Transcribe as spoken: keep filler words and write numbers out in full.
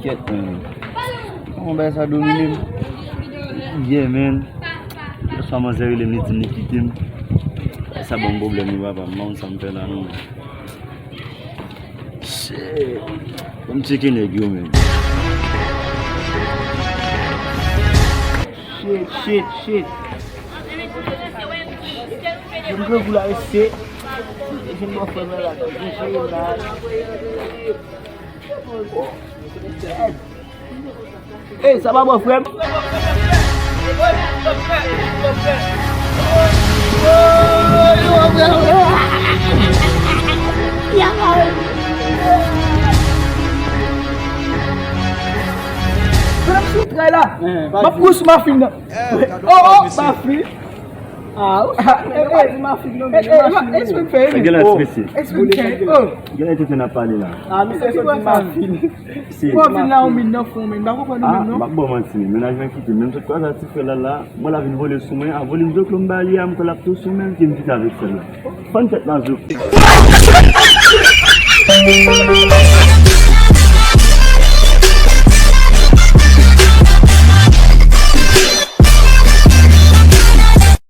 Kèt, man. Kòman bagay sa domine m? Yeah, man. Lòt fwa manzè rele m, li di m li kite m. Sa ban m pwoblèm wi, papa. M pa konn sa m fè la non, man. Shit. Ban m tcheke nèg yo, man. Shit, shit, shit. Yo m grangou la, mesye. Jwenn bòfrè mwen la, jwenn la. Ey, sa pa bòfrè m? Frè m sou tray la. M ap kouri sou mafin nan. Oh, oh, mafin. Ah, ou sa fè? Yo pa di mafin non, men yo mafin. Sa gen la ti mesye. Gen la tenten ap pale la. Ah, misye soti mafin. Si. Ou ap vin la, ou min nan fon, men m pa konprann ou menm non. M ap ba w manti, men mennaj mwen kite m. Menm sot kwa sa ti frè la la, mwen la vin vole sou mwen, a vole m zoklo m ba li a, m kwè l ap tou sou men, m te m kite avèk sèl la. Fann tèt la zoklo.